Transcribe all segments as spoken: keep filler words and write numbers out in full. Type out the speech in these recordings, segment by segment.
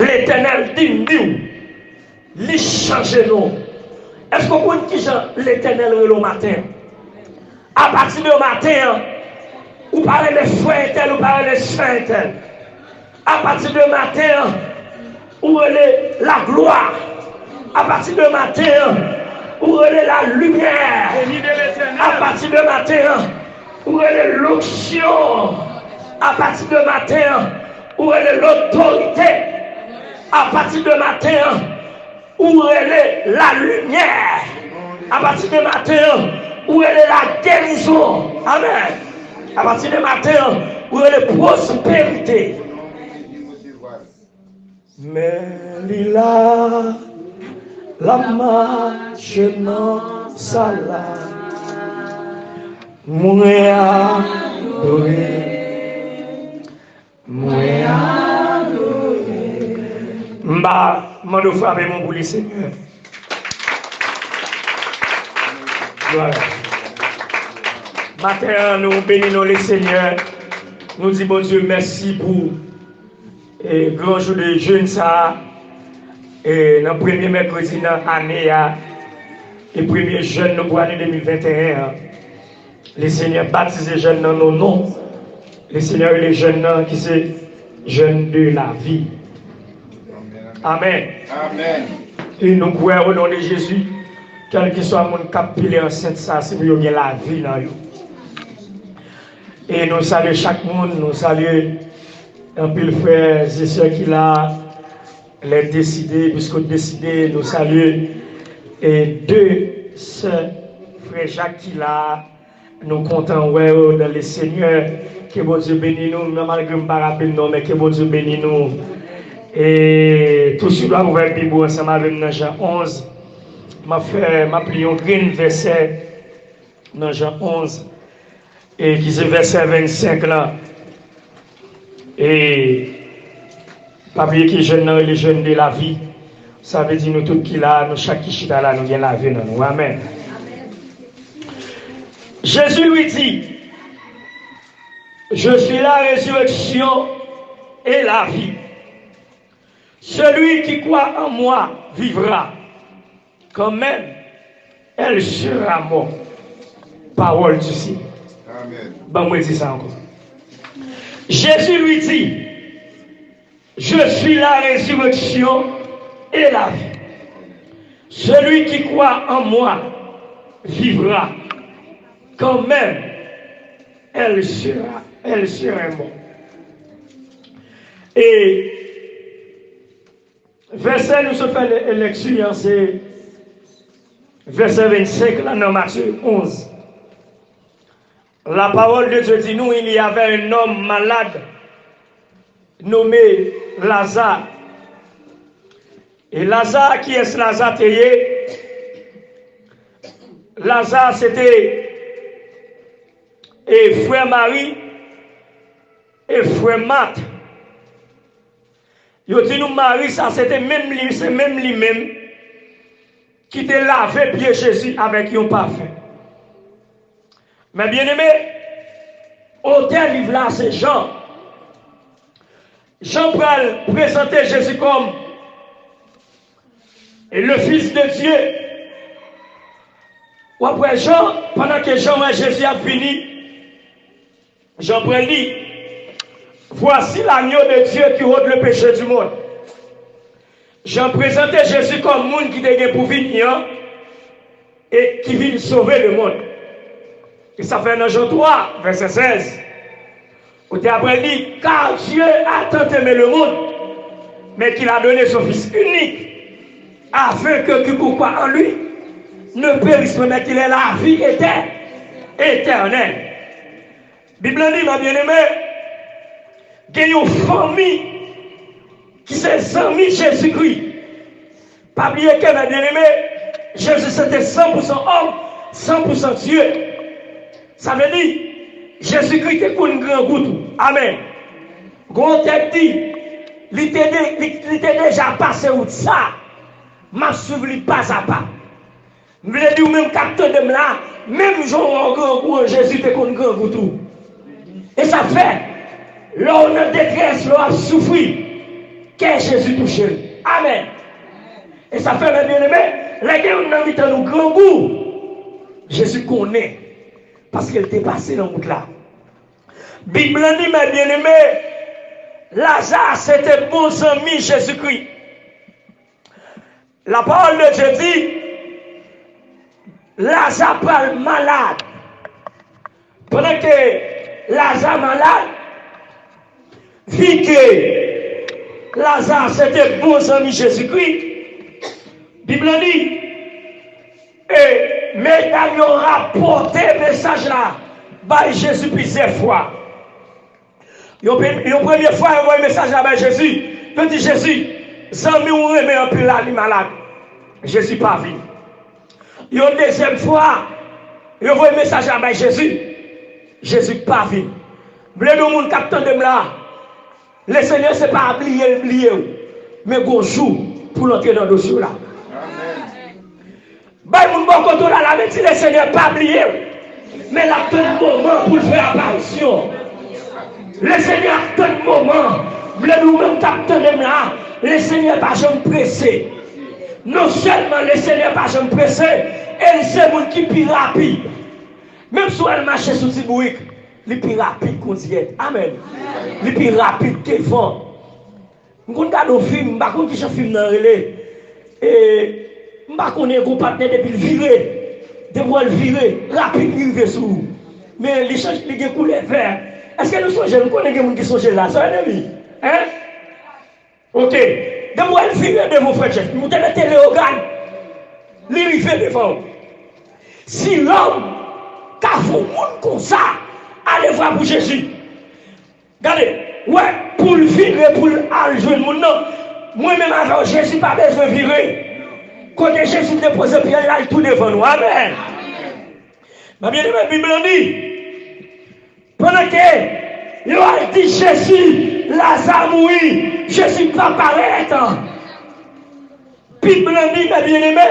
Letènèl di m di w, li chanje non. Èske w konn kijan Letènèl rele w maten an? Apati de maten an, ou pa rele frè entèl, ou pa rele sè entèl. Apati de maten an, ou rele laglwa. Apati de maten an, ou rele lalimyè. Apati de maten an, ou rele lonksyon. Apati de maten an, ou rele lotorite. Apati de maten an, ou rele lalimyè. Apati de maten an, ou rele lagerizon. Amèn. Apati de maten an, ou rele pwosperite. Men li la, l ap mache nan sal la. Mwen adore. Mwen adore. M ba, mande w frape men w pou li, Senyè. Glwa. Maten an, nou beni non Lesenyè. Nou di Bondye mèsi pou, e, gran jou de jèn sa a. E, nan premye mèkredi nan ane a, e premye jèn nou pou ane de mil venteyen an. Lesenyè batize jèn nan nan non. Lesenyè rele jèn nan ki se jèn de lavi. Amèn. Amèn. E nou kwè o non de Jezi, kèlkeswa moun k ap pile ansent sa, se pou yo gen lavi nan yo. E nou salye chak moun, nou salye anpil frè e sè ki la, lè deside, piske w deside, nou salye e de sè frè Jak ki la, nou kontan wè yo nan Lesenyè. Ke Bondye beni nou, nan malgre m pa raple non, men ke Bondye beni nou. E touswit w ap ouvè Bib ou ansanm avè m nan Jan onz. M ap fè, m ap li yon grenn vèsè nan Jan onz, e ki se vèsè vennsenk lan. E pa bliye ke jèn nan rele jèn de lavi. Sa vle di nou tout ki la, nou chak ki chita la, nou gen lavi nan nou. Amèn. Jésus lui dit, je suis la résurrection et la vie. Celui qui croit en moi vivra, quand même elle sera morte. Parole du Seigneur. Amen. Ban mwen di sa ankò. Jésus lui dit, je suis la résurrection et la vie. Celui qui croit en moi vivra, quand même elle sera, elle sera morte. E vèsè nou sot fè lè-, lèkti an, se vèsè vennsenk la nan Matye onz. La parole de Dieu dit nous, il y avait un homme malade nommé Lazare. E Laza, kiyès Laza te ye? Laza se te e frè Mari e frè Mat. Yo di nou Mari sa se te menm li, se menm li menm ki te lave pye Jezi avèk yon pafen. Men byeneme, otè liv la se Jan. Jan pral prezante Jezi kòm le Fils de Dieu. W ap wè Jan, pandan ke Jan wè Jezi ap vini, Jan pral di, voici l'agneau de Dieu qui ôte le péché du monde. Jan prezante Jezi kòm moun ki te gen pou vini an e ki vin sove lemonn. E sa fè nan Jan twa, vèsè sèz, kote apre li, car Dieu a tant aimé le monde, mais qu'il a donné son Fils unique, afin que quiconque croit en lui ne périsse point, mais qu'il ait la vie éternelle. Éternelle. Bib la di, mè byeneme, gen yon fanmi ki se zanmi Jezikri. Pa bliye ke, mè byeneme, Jezi se te san pou san òm, san pou san Dye. Sa vle di, Jezikri te konn grangou tou. Amèn. Gon tèks di, li te, de, li, li te deja pase wout sa, m ap swiv li pa a pa. M vle di w menm k ap tande m la, menm jan w wè w grangou an, Jezi te konn grangou tou. E sa fè, lè w nan detrès, lè w ap soufri, Kè Jezi touche l. Amèn. E sa fè, mè byeneme, lè gen youn nan mitan nou grangou, Jezi konnen, paske l te pase nan wout la. Bib lan di, mè byeneme, Laza se te bon zanmi Jezikri. La parole de Dieu dit, Laza pral malad. Pandan ke Laza malad, vi ke Laza se te bon zanmi Jezikri, Bib lan di, e medam yo rapòte mesaj la bay Jezi plizyè fwa. Yon, pe- yon premye fwa, yo voye mesaj la bay Jezi. Yo di Jezi, zanmi w renmen anpil la, li malad. Jezi pa vin. Yon dezyèm fwa, yo voye mesaj la bay Jezi. Jezi pa vin. M vle di yon moun k ap tande m la, Lesenyè se pa bliye l bliye w, men gon jou pou l antre nan dosye w la. Bay moun bò kote w la, la men di Lesenyè pa bliye w, men l ap tann moman pou l fè aparisyon. Lesenyè ap tann moman. M vle di w menm k ap tande m la, Lesenyè pa janm prese. Non sèlman Lesenyè pa janm prese, e l se moun ki pi rapid. Menm si w al mache sou ti bourik, li pi rapid kondyèt. Amèn. Li pi rapid ke van. M konn gade yon fim, m pa konn kijan fim nan rele. E m pa konnen, gon patnè depi l vire, depi w wè l vire, rapid li rive sou ou. Men li chanj, li gen koulè vè. Èske nou sonje? M konnen gen moun ki sonje la. Sa enmi. Hein? Ok. Depi w wè l vire devan frè Jeff, ou te mete Leyogàn, li rive devan w. Si lòm ka fè yon moun konsa, ale vwa pou Jezi. Gade, wè, pou l vire, pou l al jwenn moun nan, mwen menm avè w, Jezi pa bezwen vire. Kote Jezi depoze pye l la, l tou devan nou. Amèn. Mè byeneme, Bib lan di, pandan ke yo al di Jezi, Laza mouri, Jezi pa parèt. Bib lan di, mè byeneme,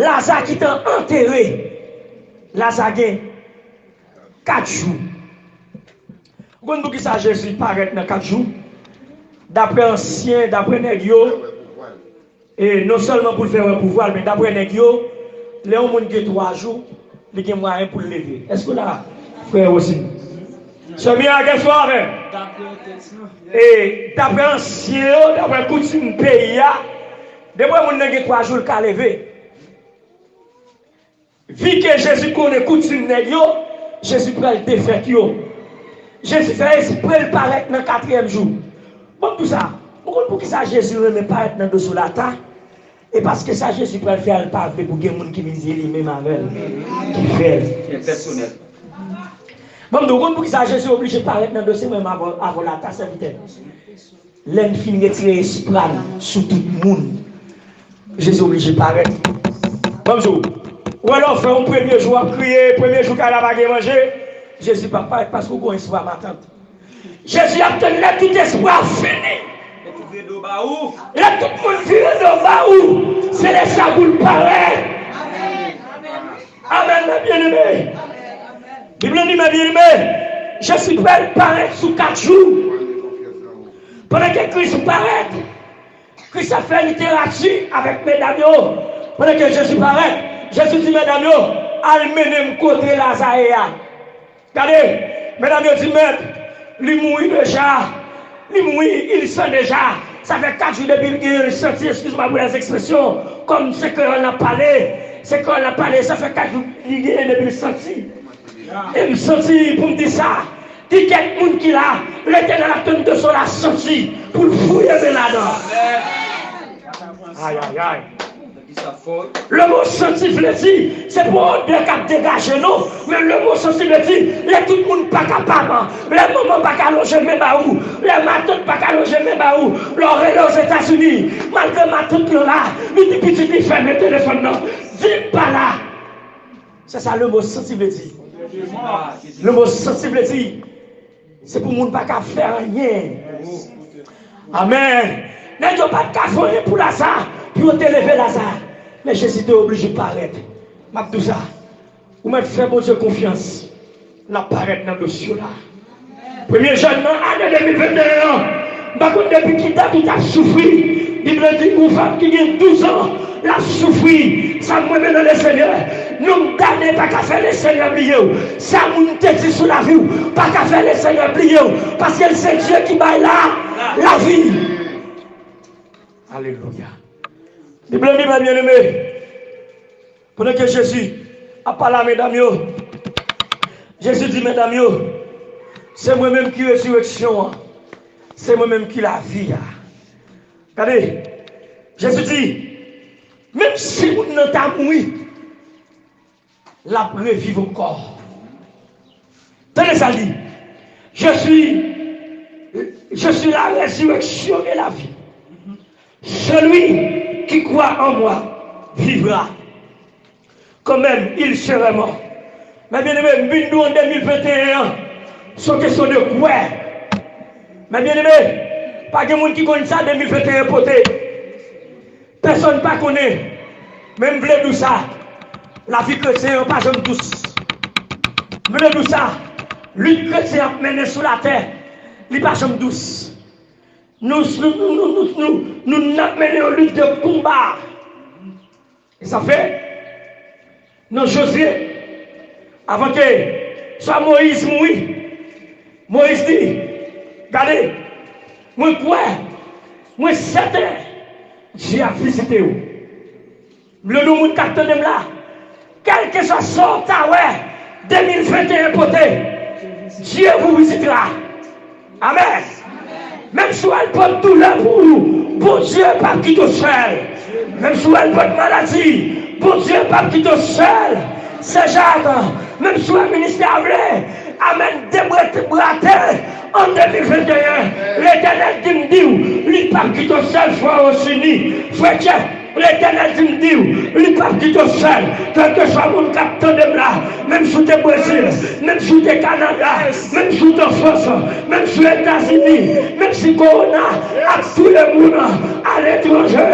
Laza ki t antere, Laza gen kat jou. Ou konn poukisa Jezi parèt nan kat jou? Daprè ansyen, daprè nèg yo, e non sèlman pou l fè wè pouvwa l, men daprè nèg yo, lè yon moun gen twa jou, li gen mwayen pou l leve. Èske w la, frè Rosin? Sè Mira, èske w avè m? E daprè ansyen yo, daprè koutim peyi a, depi moun nan gen twa jou, l ka leve. Vi ke Jezi konnen koutim nèg yo, Jezi pral defèt yo. Jezi fè espre l parèt nan katriyèm jou. Bon, pou sa, ou konn poukisa Jezi renmen parèt nan dosye w la ta? E paske sa Jezi pral fè a, l pa vle pou gen moun ki vin di li menm avè l ki fè l. Pèsonèl. Bon, m di w, ou konn poukisa Jezi oblije parèt nan dosye mwen avè w la ta, sèvitè? Lè n fin retire espwa n sou tout moun, Jezi oblije parèt. Ban m di w, ou wè lè w fè yon premye jou w ap kriye, premye jou kay la pa gen manje, Jezi p ap parèt paske w gen yon espwa, matant. Jezi ap tann lè tout espwa w fini. Lè tout moun vire do ba ou, se lè sa pou l parèt. Amèn, mè byeneme. Bib la di, mè byeneme, Jezi pral parèt sou kat jou. Pandan ke Kris parèt, Kris ap fè literati avèk medam yo. Pandan ke Jezi parèt, Jezi di medam yo, al mennen m kote Laza ye a. Gade, medam yo di, mèt, li mouri deja. Li mouri, il sent déjà. Sa fè kat jou depi l genyen, l santi, excuse-moi pour les expressions, kòm se kreyòl n ap pale, se kreyòl n ap pale, sa fè kat jou li genyen depi l santi. E m santi pou m di sa, ki kèk moun ki la, Letènèl ap tann de son la santi pou l fouye men ladan. Ay, ay, ay. Le mo santi vle di, se pa odè k ap degaje non, men le mo santi vle di, lè tout moun pa kapab, lè manman pa ka lonje men ba ou, lè matant pa ka lonje men ba ou, lè w rele Ozetazini, malgre matant lan la, li di pitit li fèmen telefòn nan, di m pa la. Se sa le mo santi vle di. Le mo santi vle di, se pou moun pa ka fè anyen. Amèn. Nèg yo pa t ka fè anyen pou Laza, pou yo te leve Laza. Men Jezi te oblije parèt. M ap di w sa. Ou mèt fè Bondye konfyans. L ap parèt nan dosye w la. Premye jèn nan ane de mil venn de en an, M pa konn depi ki dat ou t ap soufri. Bib la di yon fanm ki gen douz an, l ap soufri. Sa m renmen nan Lesenyè, nonm dane pa ka fè Lesenyè bliye w. Sa moun te di sou lavi w pa ka fè Lesenyè bliye w, paske l se Dye ki bay la, lavi. Alelouya. Bib la di, mè byeneme, pandan ke Jezi ap pale a medam yo, Jezi di medam yo, se mwen menm ki rezireksyon an, se mwen menm ki lavi a. Gade, Jezi di, menm si moun nan ta mouri, l ap reviv ankò. Tande sa l di, je suis, je suis la résurrection et la vie. Celui qui croit en moi vivra, quand même il serait mort. Mè byeneme, m vin di w an de mil venteyen an, se yon kesyon de kwè. Mè byeneme, pa gen moun ki konn sa de mil venteyen pote. Pèsonn pa konnen, men m vle di w sa, lavi kretyen an pa janm dous. M vle di w sa, lit kretyen ap mennen sou latè, li pa janm dous. Nou, nou, nou, nou, nou, nou, nou n ap mennen yon lit de konba. E sa fè, nan Jozye, avan ke swa Moyiz mouri, Moyiz di, gade, mwen kwè, mwen sèten, Dye ap vizite w. M vle di w moun k ap tande m la, kèlkeswa sa w ta wè de mil venteyen pote, Dye vous visitera. Amèn. Menm si w al pot doulè pou ou, Bondye p ap kite w sèl. Menm si w al pot maladi, Bondye p ap kite w sèl. Sè Jak, menm si w al ministè a vle, amèn, debrate an de mil venteyen, Letènèl di m di w, li p ap kite w sèl, frè Rosini, frè Tchèf. Letènèl di m di w, li p ap kite w sèl. Kèlkeswa moun k ap tande m la, menm si w te Brezil, menm si w te Kanada, menm si w te Frans, menm si w Etazini, menm si kowona ap touye moun aletranje,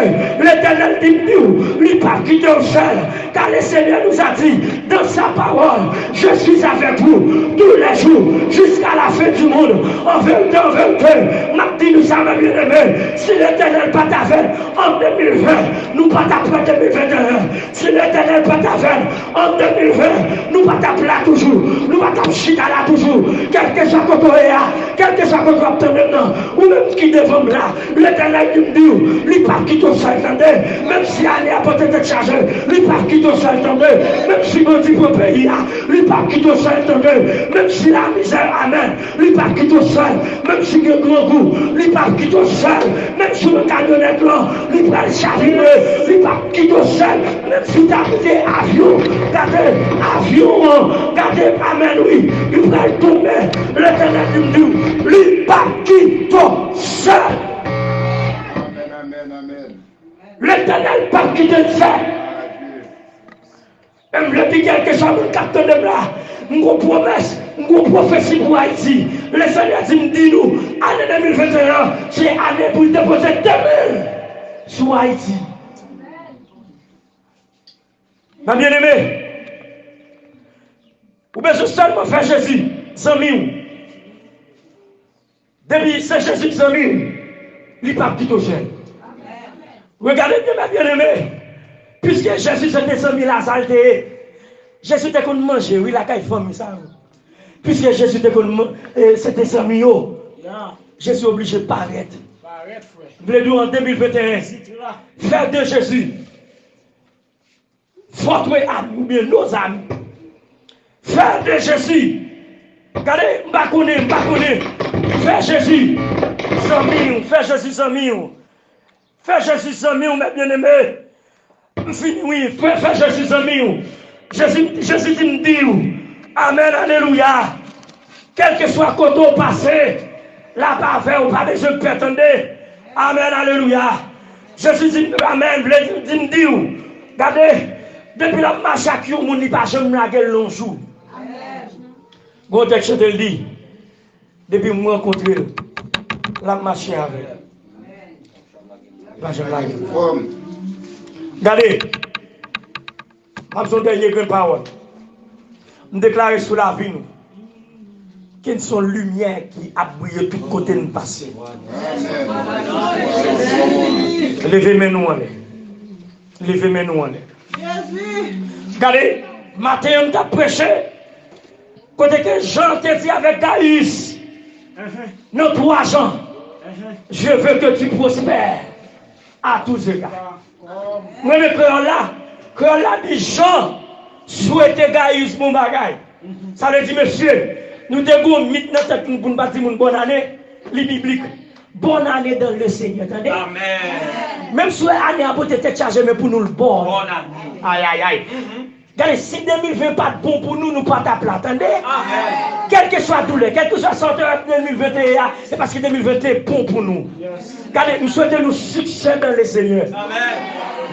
Letènèl di m di w, li p ap kite w sèl. Car le Seigneur nous a dit dans sa parole, je suis avec vous tous les jours jusqu'à la fin du monde. An verite, an verite, m ap di nou sa, mè byeneme, si Letènèl pa t avè n an de mil ven, nou pa t ap pran de mil venteyen. Si Letènèl pa t avè n an de mil ven, nou pa t ap la toujou, nou pa t ap chita la toujou. Kèlkeswa kote w ye a, kèlkeswa kote w ap tande m nan, ou menm ki devan m la, Letènèl di m di w, li p ap kite w sèl, tande. Menm si ane a pote tèt chaje, li p ap kite w sèl, tande. Menm si bandi pran peyi a, li p ap kite w sèl, tande. Menm si lamizè, amèn, li p ap kite w sèl. Menm si gen grangou, li p ap kite w sèl. Menm si w nan kamyonèt lan, li pral chavire, li p ap kite w sèl. Menm si w ta kite avyon, gade avyon an, gade, amèn, wi, li pral tonbe. Letènèl di m di w, li p ap kite w sèl. Amèn, amèn, amèn. Letènèl p ap kite n sèl. E m vle di kèlkeswa moun k ap tande m la, m gon pwomès, m gon pwofesi pou Ayiti. Lesenyè di m di nou, ane de mil venteyen an, se ane pou l depoze de men l sou Ayiti. Mè byeneme, ou bezwen sèlman fè Jezi zanmi w. Depi se Jezi k zanmi w, li p ap kite w sèl. Regade byen, mè byeneme, piske Jezi se te zanmi Laza l te ye, Jezi te konn manje, wi, lakay fanmi sa yo. Piske Jezi te konn man-, e, se te zanmi yo, Jezi oblije parèt. M vle di w an de mil venteyen, fè de Jezi votre ami oubyen nos amis. Fè de Jezi. Gade, m pa konnen, m pa konnen. Fè Jezi zanmi w, fè Jezi zanmi w. Fè Jezi zanmi w, mè byeneme. M fini, wi. Fè, fè Jezi zanmi w. Jezi, Jezi di m di w. Amèn, alelouya. Kèlkeswa kote w pase, l ap avè w, ou pa bezwen pè, tande. Amèn, alelouya. Jezi di m, amèn, vle di, di m di w, gade, depi l ap mache ak yon moun, li pa janm lage l nan yon jou. Gon tèks chante l di, depi m rankontre l, l ap mache avè m. Li pa janm lage l. Gade, m ap di yon dènye grenn pawòl. M deklare sou lavi nou. Ke n se yon limyè ki ap briye tout kote n pase. Leve men nou anlè. Leve men nou anlè. Gade, maten an m t ap preche, kote ke Jan te di avèk Gayis, nan twa Jan, je veux que tu prospères à tous égards. Mwen renmen kreyòl la. Kreyòl la di Jan swete Gayis bon bagay. Sa vle di, mesye, nou te gen yon mit nan tèt nou pou n pa di moun bòn ane, li biblik. Bòn ane dans le Seigneur, tande? Amèn. Menm si ane a pote tèt chaje, men pou nou l bòn. Bòn ane. Ay, ay, ay. Gade, si de mil ven pa t bon pou nou, nou pa t ap la, tande? Amèn. Kèlkeswa doulè, kèlkeswa sa w te wè de mil venteyen a, se paske de mil venteyen bon pou nou. Gade, m swete nou siksè dans le Seigneur. Amèn.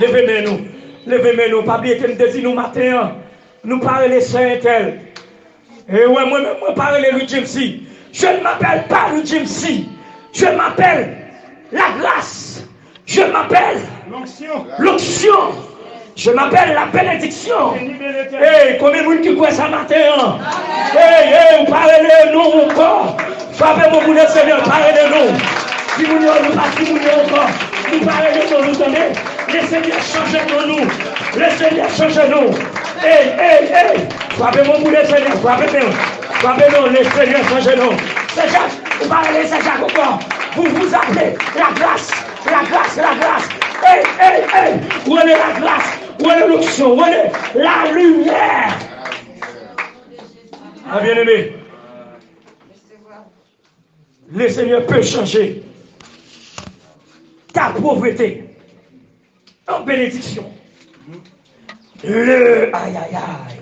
Leve men nou. Leve men nou. Pa bliye ke m te di nou maten an, nou pa rele sè entèl. E wè, mwen menm, mwen pa rele Louis James. Je ne m'appelle pas Louis James. Je m'appelle la grâce. Je m'appelle l'onction. Je m'appelle la bénédiction. Hey, konbyen moun ki kwè sa maten an? Hey, hey, ou pa rele non ankò. Frape men pou Lesenyè, pa rele non. Timoun yo, nou pa timoun yo ankò. Nou pa rele non nou, tande. Lesenyè chanje non nou. Lesenyè chanje non. Hey, hey, hey. Frape men pou Lesenyè, frape men. Frape men, Lesenyè chanje non. Sè Jak, ou pa rele Sè Jak ankò. Vous vous appelez la grâce, la grâce, la grâce. Hey, hey, hey. Rele la grâce, rele l'onction, rele la lumière. Mwen byeneme, Lesenyè pe chanje ta povrete an benediksyon. Le ayayay.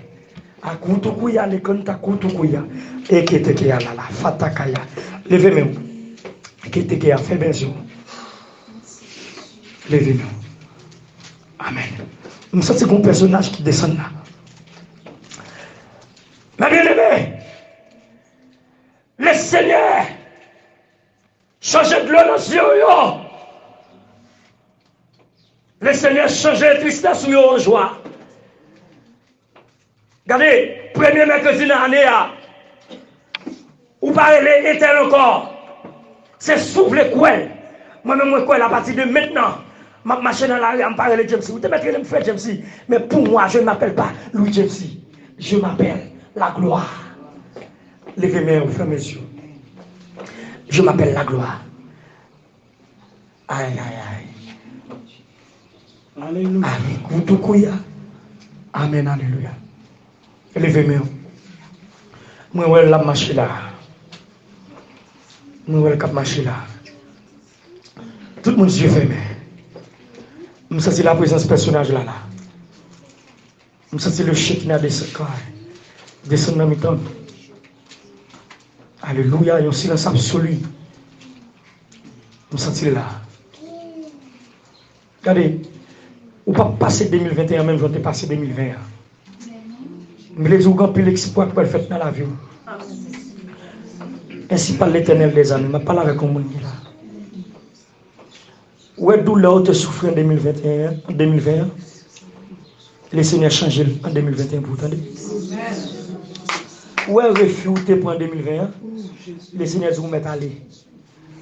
Akutukouya, lekanta kutukouya. Eketekeya lala, fatakaya. Leve men w. Eketekeya, fè bèzyon. Leve men w. Amèn. M santi gon pèsonaj ki desann la. Mwen byeneme, Lesenyè chanje dlo nan zye w yo. Lesenyè chanje tristès ou yo an jwa. Gade, premye mèkredi nan ane a, ou pa rele entèl ankò. Se si w vle kwè l. Mwen menm, mwen kwè l. Apati de mentnan, m ap mache nan lari a, m pa rele James. Ou te mèt rele m frè James. Men pou mwen, je ne m'appelle pas Louis James. Je m'appelle la gloire. Leve men w, fèmen zye w. Je m'appelle la gloire. Ay, ay, ay. Alelouya. Amèn. Kutukouya. Amèn, alelouya. Leve men w. Mwen wè l ap mache la. Mwen wè l k ap mache la. Tout moun zye fèmen. M santi laprezans pèsonaj la la. M santi le Shekinah desann kay, desann nan mitan nou. Alelouya, yon silans absoli. M santi l la. Gade, ou p ap pase de mil venteyen an menm jan w te pase de mil ven an. M vle di w gen anpil eksplwa k pral fèt nan lavi w. Ensi pale Letènèl dèzame, m ap pale avèk yon moun ki la. Ou wè doulè ou te soufri an de mil venteyen an, an de mil ven an, Lesenyè chanje l an de mil venteyen pou ou, tande. Ou wè refi ou te pran an de mil ven an, Lesenyè di ou mèt ale.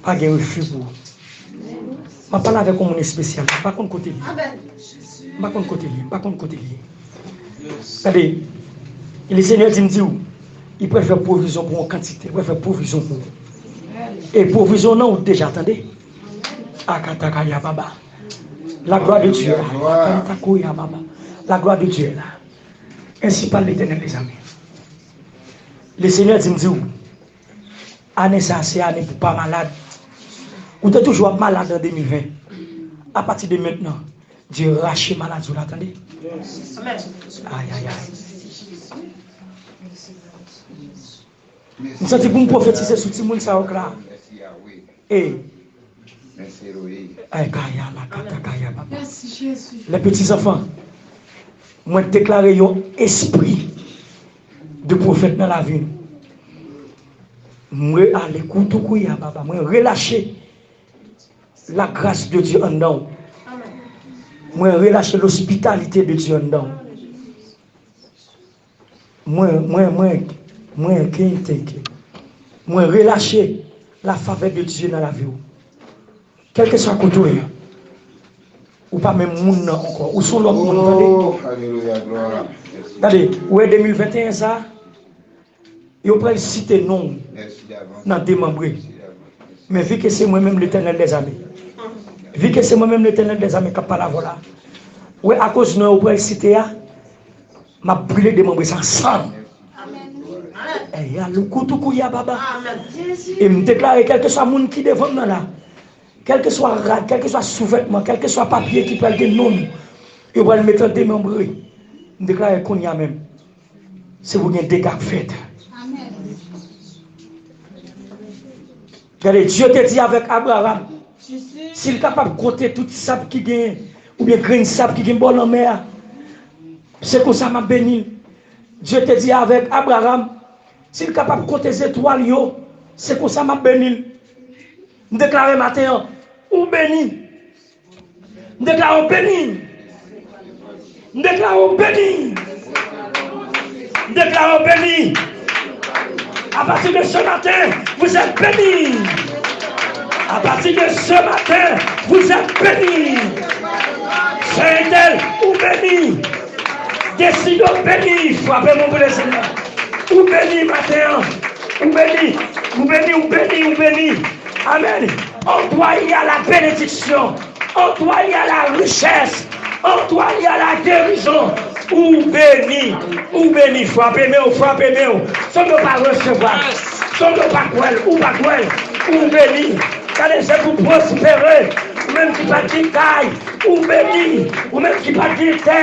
Pa gen refi pou ou. M ap pale avèk yon moun espesyal. M pa konn kote li ye. M pa konn kote li ye. M pa konn kote li ye. Tande, Lesenyè di m di w, li pral fè pwovizyon pou yon kantite. Li pral fè pwovizyon pou ou. E pwovizyon nan wout deja, tande. Akatakaya baba. La gloire de Dieu est là. Akatakoya baba. La gloire de Dieu est là. Ensi pale Letènèl dèzame. Lesenyè di m di w, ane sa a se ane pou pa malad. Ou te toujou ap malad an de mil ven. Apati de mentnan, Dye rache maladi w la, tande. Ay, ay, ay. M santi pou m pwofetize sou timoun sa yo k la. E. Ay, kaya, la, kata, kaya, papa. Les petits enfants, mwen deklare yon espri de pwofèt nan lavi nou. Mwen ale koutoukouya, papa. Mwen relache la grâce de Dieu anndan w. Mwen relache l'hospitalité de Dieu anndan w. Mwen, mwen, mwen, mwen, ken, ken, ken. Mwen relache la favè de Dye nan lavi w. Kèlkeswa kote w ye, ou pa menm moun nan ankò. Ou se yon lòt moun, tande. Oh, alelouya, glwa. Tande, ou wè de mil venteyen sa, yo pral site non w nan demanbre. Men vi ke se mwen menm Letènèl dèzame. Vi ke se mwen menm Letènèl dèzame k ap pale avè w la. Ou wè akoz non yo pral site a, m ap brile demanbre sa ansanm. Eya loukoutoukou ya baba. E m deklare kèlkeswa moun ki devan m nan la, kèlkeswa rad, kèlkeswa souvètman, kèlkeswa papye ki pral gen non nou, yo pral mete an demanbre. M deklare kounye a menm, se pou gen dega k fèt. Gade, Dye te di avèk Abraram, si l kapab konte tout sab ki gen, oubyen grenn sab ki gen bò lanmè a, se konsa m ap beni l. Dye te di avèk Abraram, si l kapab konte zetwal yo, se konsa m ap beni l. M deklare maten an, ou beni. M deklare w beni. M deklare w beni. M deklare w beni. À partir de ce matin, vous êtes bénis. À partir de ce matin, vous êtes bénis. Seyè Letènèl, ou beni. Deside w beni. Frape men w pou Lesenyè. Ou beni maten an. Ou beni. Ou beni, ou beni, ou beni. Amèn. En toi, il y a la bénédiction. En toi, il y a la richesse. En toi, il y a la guérison. Ou beni. Ou beni. Frape men w, frape men w. Sa w pa resevwa. Sa w pa kwè l, ou pa kwè l. Ou beni. Gade, se pou pwospere. Ou menm ki pa t gen kay, ou beni. Ou menm ki pa t gen tè,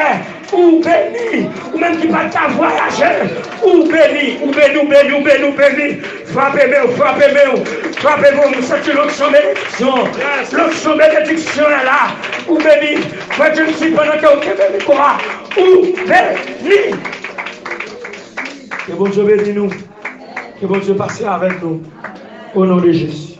ou beni. Ou menm ki pa t ka vwayaje, ou beni. Ou beni, ou beni, ou beni, ou beni. Frape men w, frape men w, frape men w. M santi lonksyon benediksyon. Lonksyon benediksyon an la. Ou beni. Frè James, pandan ke w kenbe mikwo a, ou beni. Ke Bondye beni nou. Ke Bondye pase avèk nou. O non de Jezi.